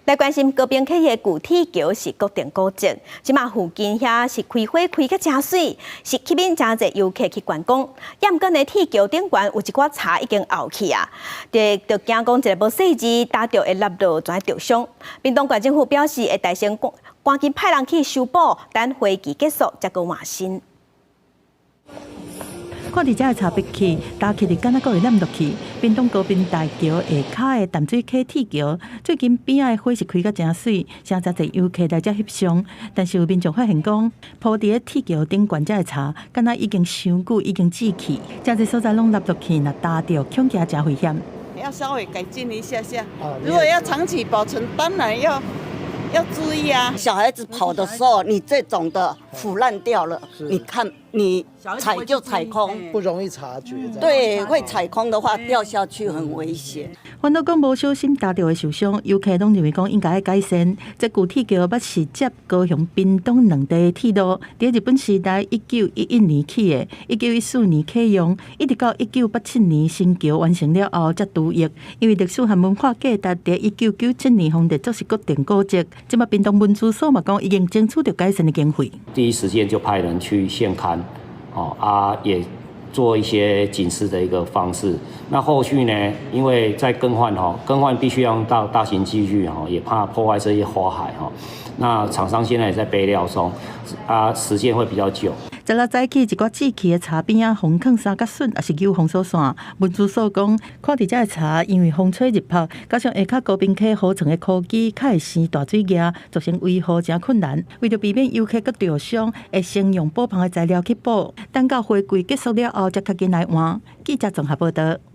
來關心高屏溪的舊鐵橋是國定古蹟，這馬附近遐是開花開甲誠媠，是吸引誠濟遊客去觀光。毋過呢，鐵橋頂懸有一寡柴已經漚去啊，就驚講一个無細膩踏著會落落就會著傷。屏東縣政府表示會代先趕趕緊派人去修補，等花季結束才閣換新。看佇遮的柴碧去，踏起來敢若閣會湳落去。屏東高屏大橋下跤的淡水溪鐵橋，最近邊仔的花是開甲誠媠，誠濟遊客來遮翕相。但是有民眾發現講，鋪佇咧鐵橋頂懸遮的柴，敢若已經傷久，已經蛀去，誠濟所在攏湳落去，若踏著恐驚誠危險。要稍微改進一下下，如果要長期保存，當然要注意啊。小孩子跑的時候，你這種的腐爛掉了，你看你踩就踩空，不容易察覺。對，會踩空的話掉下去很危險。煩惱講無小心踏著會受傷，遊客攏認為講應該愛改善。這舊鐵橋捌是接高雄、屏東兩地的鐵路，佇日本時代1911年起的，1914年啟用，一直到1987年新橋完成了後才除役。因為歷史和文化價值，佇1997年予列做是國定古蹟。這馬屏東文資所嘛講已經爭取著改善的經費。第一時間就派人去現勘，哦啊，也做一些警示的一個方式。那後續呢？因為在更換吼，更換必須要用到大型機具吼，也怕破壞這些花海吼。那廠商現在也在備料中，啊，時間會比較久。昨日早起，一寡蛀去的柴邊仔，封囥三角筍，抑是油封鎖線。文資所講，看佇遮的柴，因為風吹日曬，加上下跤高屏溪河床的枯枝，較會生大水蜈，造成維護誠困難。為著避免遊客閣著傷，會先用補芳的材料去補，等到花季結束了後，才較緊來換。記者綜合報導。